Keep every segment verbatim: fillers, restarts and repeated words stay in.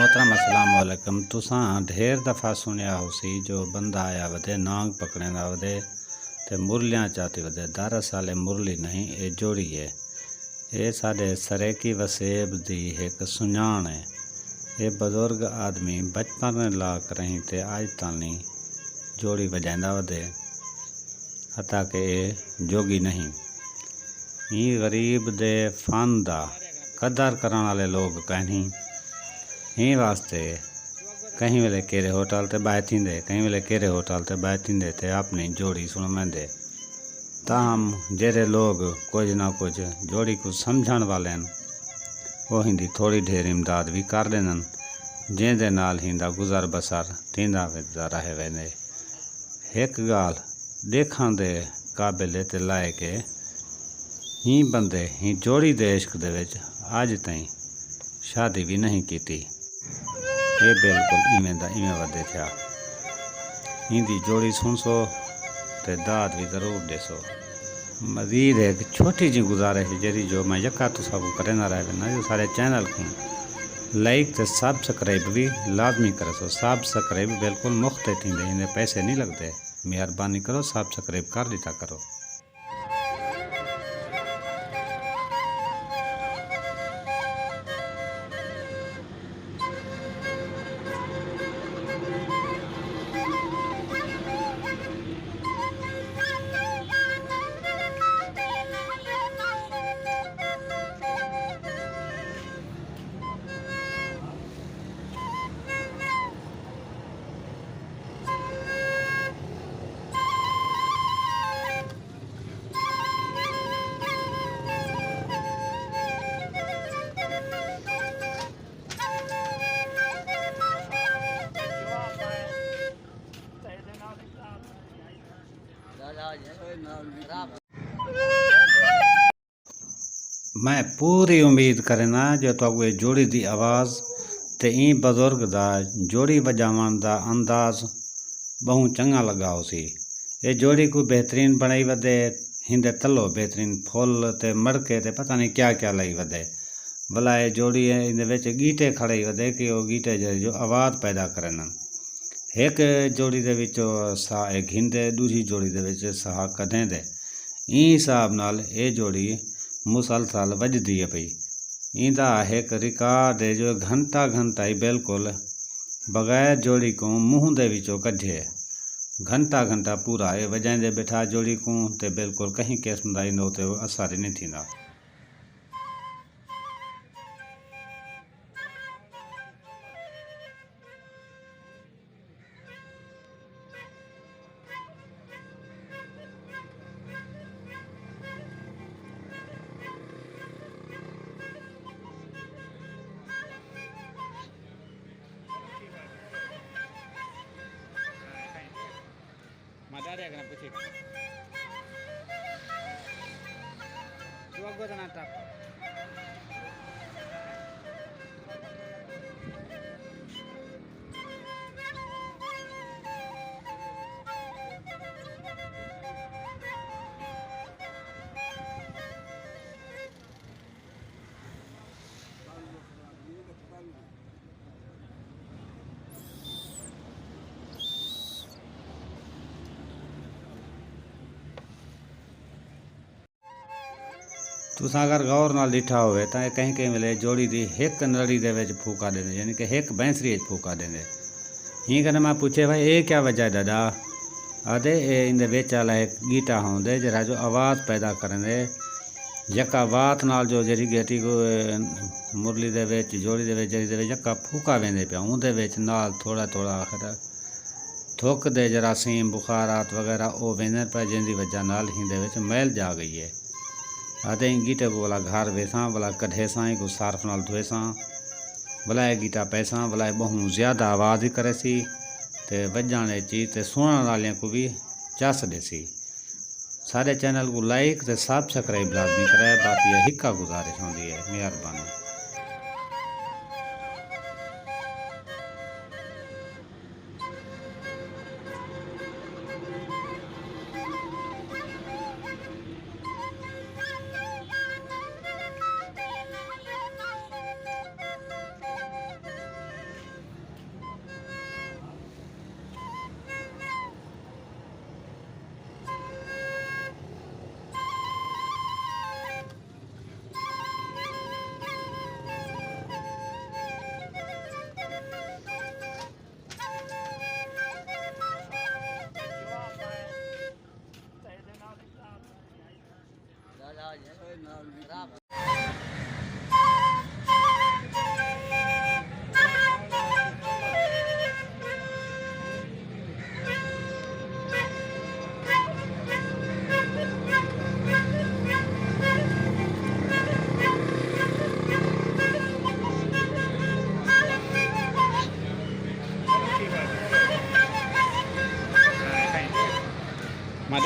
محترم، السلام علیکم۔ تساں ڈھیر دفعہ سنیا ہوسی جو بندہ آیا ودے، نانگ پکڑیندا ودے تے مرلیاں چاتی ودے۔ دراصل اے مرلی نہیں، اے جوڑی ہے۔ اے ساݙے سرائیکی وسیب دی ہک سنڄاݨ ہے۔ اے بزرگ آدمی بچپن لا کرہیں تے اڄ تاݨی جوڑی وڄائیندا ودے، حتیٰ کہ اے جوڳی نہیں۔ ایں غریب دے فن دا قدر کرݨ آلے لوک کائنی۔ ایں واسطے کہیں ویلے کیرھے ہوٹل تے ٻہہ تھیندے، کہیں ویلے کیرھے ہوٹل تے ٻہہ تھیندے تے اپݨی جوڑی سݨویندے۔ تاہم جیڑھے لوک کجھ نہ کجھ جوڑی کوں سمجھݨ والے ہن، او ہیندی تھوڑی ڈھیر امداد وی کر ݙیندن، جیندے نال ہیندا گزر بسر تھیندا ویندا رہ ویندے۔ ہک ڳالھ ݙیکھݨ دے قابل ہے تے لائق ہے، ایں بندے، ایں جوڑی دے عشق دے وچ اڄ تئیں شادی وی نہیں کیتی۔ اے بالکل ایویں دا ایویں ودے تھیا۔ ایندی جوڑی سݨسو تے داد وی ضرور ݙیسو۔ مزید ہک چھوٹی جی گزارش ہے جیڑھی جو میں یکا تساں کوں کریندا رہ وینداں جو سارے چینل کوں لائک تے سبسکرائب وی لازمی کریسو۔ سبسکرائب بالکل مفت ہے تھیندے، ایندے پیسے نہیں لڳدے۔ مہربانی کرو سبسکرائب کر ݙتا کرو۔ میں پوری امید کرینداں جو تہاکوں اے جوڑی دی آواز تے ایں بزرگ دا جوڑی وڄاوݨ دا انداز ٻہوں چنڳا لڳا ہوسی۔ اے جوڑی کوں بہترین بݨائی ودے، ہیندے تلو بہترین پھل تے مڑکے تے پتہ نہیں کیا کیا لائی ودے۔ ولا اے جوڑی ایندے وچ ڳیٹے کھڑائی ودے کہ او ڳیٹے جیڑھے جو آواز پیدا کریندن۔ ہک جوڑی دے وچوں ساہ اے گھندے، ݙوجھی جوڑی دے وچ ساہ کڈھیندے۔ ایں حساب نال اے جوڑی مسلسل وڄدی ہے پئی۔ ایندا ہک ریکارڈ ہے جو گھنٹہ گھنٹہ ہی بالکل بغیر جوڑی کوں منہ دے وچوں کڈھے، گھنٹہ گھنٹہ پورا اے وڄائیندے ٻیٹھا جوڑی کوں تے بالکل کہیں قسم دا ایندے اتے اثر ہی نہیں تھیندا۔ میں ڈاڈے کنے پوچھی۔ تو اگو تے نہ ٹپ۔ تساں اگر غور نال ݙٹھا ہووے تاں اے کہیں کہیں ویلے جوڑی دی ہک نڑی دے وچ پھوکا ݙیندے، یعنی کہ ہک بینسری اچ پھوکا ݙیندے۔ ہیں کنے میں پچھے، بھائی اے کیا وجہ ہے ݙاݙا؟ آہدے اے ایندے وچ آلا ہک ڳیٹا ہوندے جیڑھا جو آواز پیدا کریندے۔ یکا وات نال جو جیڑھی گھیٹی کوں مرلی دے وچ، جوڑی دے وچ، جیڑھی دے وچ یکا پھوکا ویندے پیا، اوندے وچ نال تھوڑا تھوڑا آخر تھک دے جراثیم، بخارات وغیرہ او ویندن پئے، جیندی وجہ نال ہیندے وچ میل ڄا ڳئی ہے۔ آہدے ایں ڳیٹے کوں ولا گھر ویساں، ولا کڈھیساں، اینکوں صارف نال دھویساں، ولا اے ڳیٹا پیساں، ولا اے ٻہوں زیادہ آواز ہی کریسی تے وڄݨ اچ ای تے سݨݨ آلیاں کوں وی چس ݙیسی۔ ساݙے چینل کوں لائک تے سبسکرائب لازمی کرے، باقی اے ہکا گزارش ہوندی ہے، مہربانی۔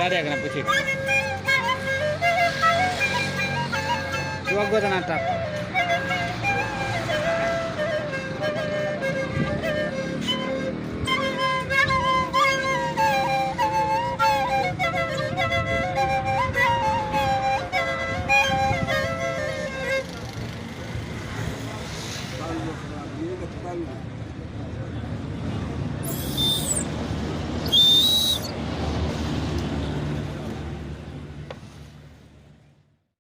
سارے اگنا پوچھی۔ تو اگو تے نہ ٹپ۔